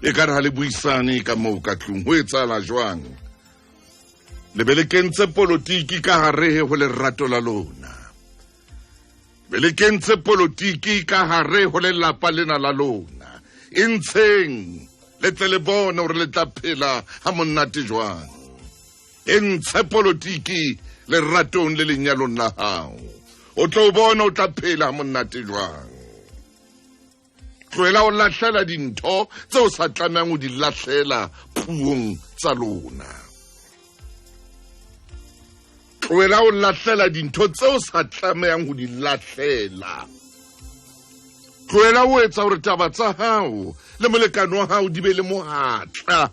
E ka re ha le buisane ka moo ka tlung, ho etsahala jwang? Le be le kentse polotiki ka hare ho lerato la lona. Be le kentse polotiki ka hare ho lelapa lena la lona. E ntsheng, le tle le bone hore le tla phela ha monate jwang. E ntshe polotiki leratong le lenyalong la hao. O tlo bona o tla phela ha monate jwang. Tlohela ho lahlela dintho tse o sa tlamehang ho di lahlela puong tsa lona. Tlohela ho lahlela dintho tse o sa tlamehang ho di lahlela. Tlohela ho etsa hore taba tsa hao le molekane wa hao di be le mohatla.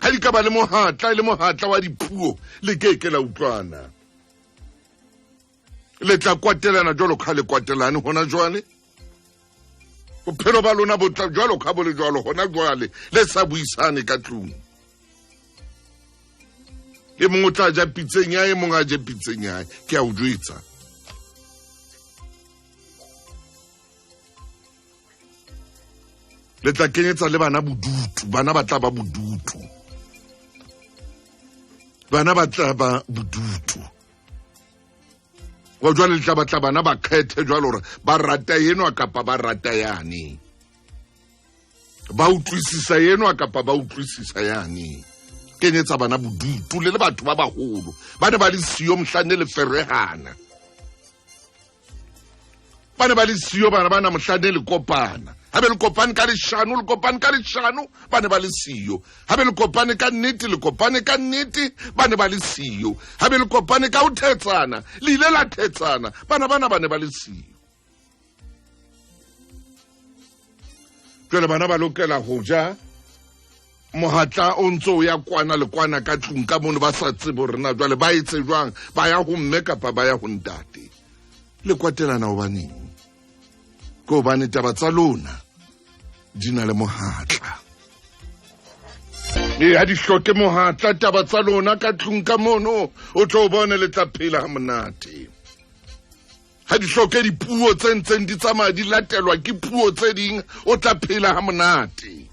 Ha di ka ba le mohatla, e le mohatla wa dipuo, le ke ke la utlwana. Le tla kwatelana jwalo ka le kwatelane hona jwale. Bophelo ba lona bo tla jwalo ka bo le jwalo hona jwale, le sa buisane ka tlung. E mong o tla ja pitseng ya, e mong a je pitseng ya, ke a o jwetsa. Le tla kenyetsa le bana bodutu, bana ba tla ba bodutu. Bana ba tla ba bodutu. Wa jwale le tla batla bana ba kgethe jwalo hore ba rata enwa kapa ba rata yane. Ba utlwisisa enwa kapa ba utlwisisa yane. Kenyetsa bana bodutu le le batho ba baholo. Ba ne ba le siyo mohlang ne le ferehana. Ba ne ba le siyo bana bana mohlang ne le kopana. Ha be le kopane ka leshano, le kopane ka leshano, ba ne ba le siyo. Ha be le kopane ka nnete, le kopane ka nnete, ba ne ba le siyo. Ha be le kopane ka ho thetsana, le ile la thetsana, bana bana ba ne ba le siyo. Jwale bana ba lokela ho ja mohatla o ntso o ya kwana le kwana ka tlung ka mono, ba sa tsebe hore na jwale ba etse jwang, ba ya ho mme kapa ba ya ho ntate. Le kwatelana hobaneng? Ke hobane taba tsa lona di na le mohatla. E ha di hloke mohatla taba tsa lona ka tlung ka mono, o tlo bone le tla phela ha monate. Ha di hloke dipuo tse ntseng di tsamaya di latelwa ke puo tse ding, o tla phela ha monate.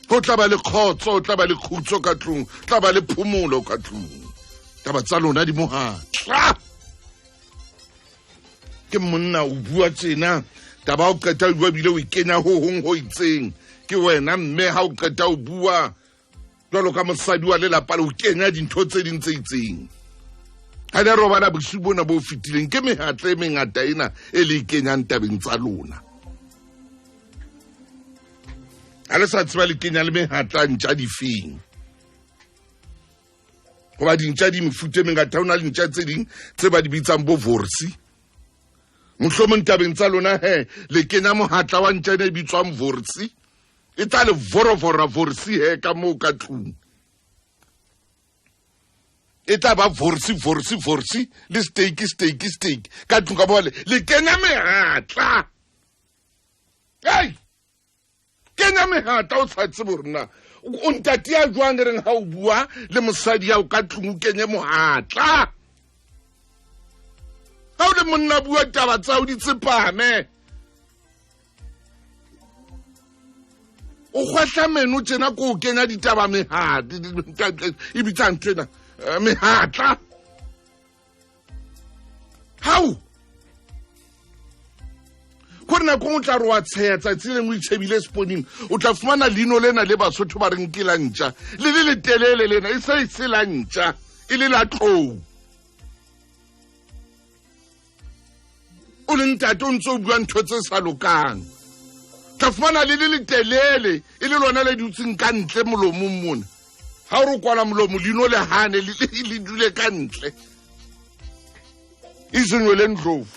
Ho tla ba le kgotso, ho tla ba le khutso ka tlung, ho tla ba le phomolo ka tlung. Taba tsa lona di mohatla. Ke monna o bua tjena, taba o qeta o bua bile o kenya ho hong ho itseng. Ke wena mme ha o qeta o bua jwalo ka mosadi wa lelapa le o kenya dintho tse ding tse itseng. Ha le robala bosiu bona bo fetileng, ke mehatla e mengata ena e le kenyang tabeng tsa lona. Ha le sa tseba le kenya le mehatla ntja difeng. Hoba dintja di mefuta e mengata, ho na le ntja tse ding tse ba di bitsang bo vorsi. Mohlomong tabeng tsa lona he, le kenya mohatla wa ntja ena e bitswang vorsi. E tla le vorovora vorsi he ka moo ka tlung. E tla ba vorsi, vorsi, vorsi, le steak, steak, steak. Ka tlung ka moo le kenya mehatla. Hey! Kenya mehatla o sa tsebe hore na o ntate ya jwang e reng ha o bua le mosadi ya o ka tlung o kenye mohatla. Ha o le monna bua taba tsa o di tsepame. O kgwehla meno tjena ko o kenya ditaba mehatla, e bitsang ntho ena, mehatla. Hao! Ko re nako o tla re wa tsheya tsatsi le lengwe o itjhebile seponing, o tla fumana leino lena le Basotho ba reng ke la ntja, le le letelele lena, e se e se la ntja, e le la tlou. O le ntate o ntse o bua ntho tse sa lokang. Tla fumana le le letelele, e le lona le dutseng ka ntle molomong mona. Ha o re o kwala molomo, leino le hane, le dule ka ntle. Izingwe Ndlovu.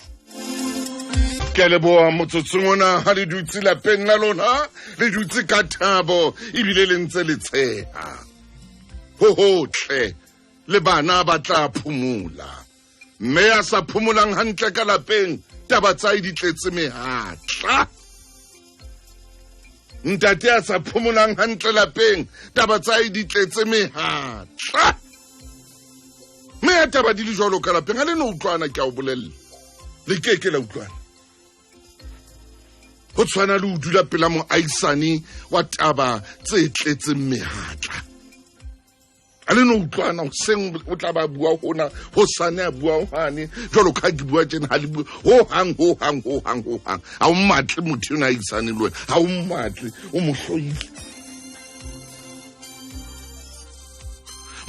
Ke a leboha motsotsong ona ha le dutse lapeng la lona, le dutse ka thabo ebile le ntse le tsheha. Ho hotle, le bana ba tla phomola. Mme ya sa phomolang hantle ka lapeng, taba tsa hae di tletse mehatla. Ntate ya sa phomolang hantle lapeng, taba tsa hae di tletse mehatla. Mme ya taba di le jwalo ka lapeng, ha le no utlwana, ke a o bolella. Le ke ke la utlwana. Ho tshwana le ho dula pela moaisane wa taba tse tletseng mehatla. A le no utlwana hoseng o tla ba bua hona, hosane a bua hwane, jwalo ka ha ke bua tjena ha le bue ho hang ho hang ho hang ho hang. Ha o mmatle motho enwa a isane le wena, ha o mmatle, o mo hloile.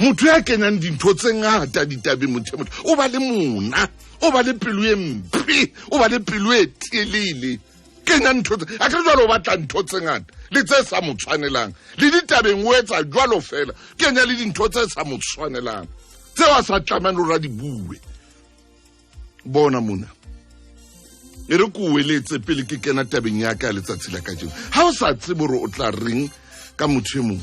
Motho ya kenyang dintho tse ngata ditabeng, motho e motho o ba le mona, o ba le pelo e mpe, o ba le pelo e telele. Kenya ntho tse a ke jwalo, o batla ntho tse ngata le tse sa mo tshwanelang, le ditabeng o etsa jwalo fela. Kenya le dintho tse sa mo tshwanelang, tseo a sa tlamehang le hore a di bue. Bona mona, e re ko weletse pele ke kena tabeng ya ka ya letsatsi la kajeno. Ha o sa tsebe hore o tla reng ka motho e mong,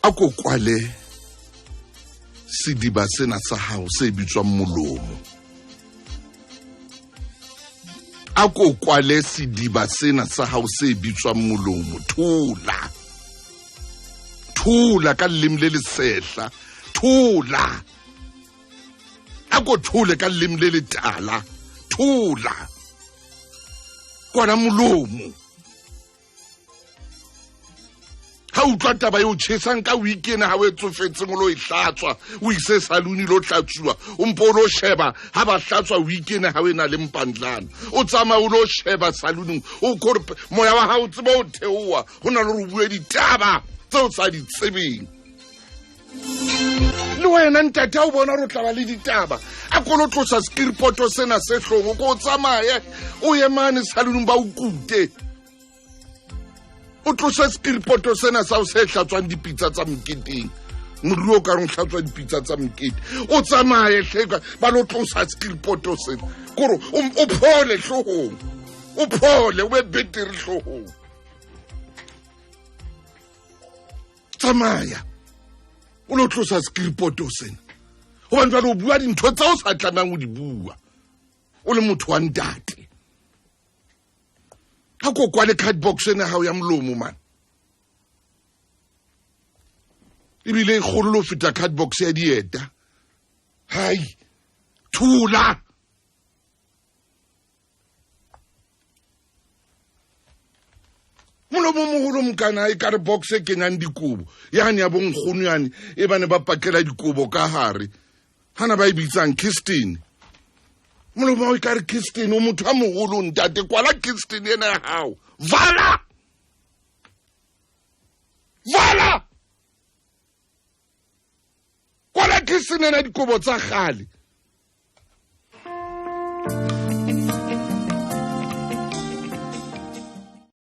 a ko kwale sediba sena sa hao se bitswang molomo. A ko kwale sediba sena sa hao se bitswang molomo. Thola, thola ka leleme le lesehla, thola. A ko thole ka leleme le letala, thola. Kwala molomo. Ha utlwa taba eo tjhesang ka weekend ha o e tsofetseng o lo e hlatswa, o ise salon lo hlatsuwa, o mpo o lo sheba ha ba hlatswa weekend ha o ena le mpandlana, o tsamaya o lo sheba saloneng, o kore moya wa hao tseba o theoha, ho na le hore o bue ditaba tseo sa di tsebeng. Le wena ntate ha o bona hore o tla ba le ditaba, a ko lo tlosa skiripoto sena se hlong, o ko o tsamaye o ye mane saloneng ba o kute, o tlose skiripoto sena sa o se hlatswang dipitsa tsa moketeng, moriri o ka reng hlatswa dipitsa tsa mokete, o tsamaye hleka ba lo tlosa skiripoto sena, kore o phole hloohong, o phole o be betere hloohong. Tsamaya o lo tlosa skiripoto sena, hobane jwale o bua dintho tseo o sa tlamehang ho di bua o le motho wa ntate. Ha ko kwale card box ena hao ya molomo man, ebile e kgolo le ho feta card box ya dieta. Hai, thola. Molomo moholo mokana e kare box e kenyang dikobo yane ya bonkgono yane e bane ba pakela dikobo ka hare, hana ba e bitsang Kirsten. Molomo o kare Kirsten, o motho a moholo ntate, kwala Kirsten ena ya hao, vala vala, kwala Kirsten ena dikobo tsa kgale.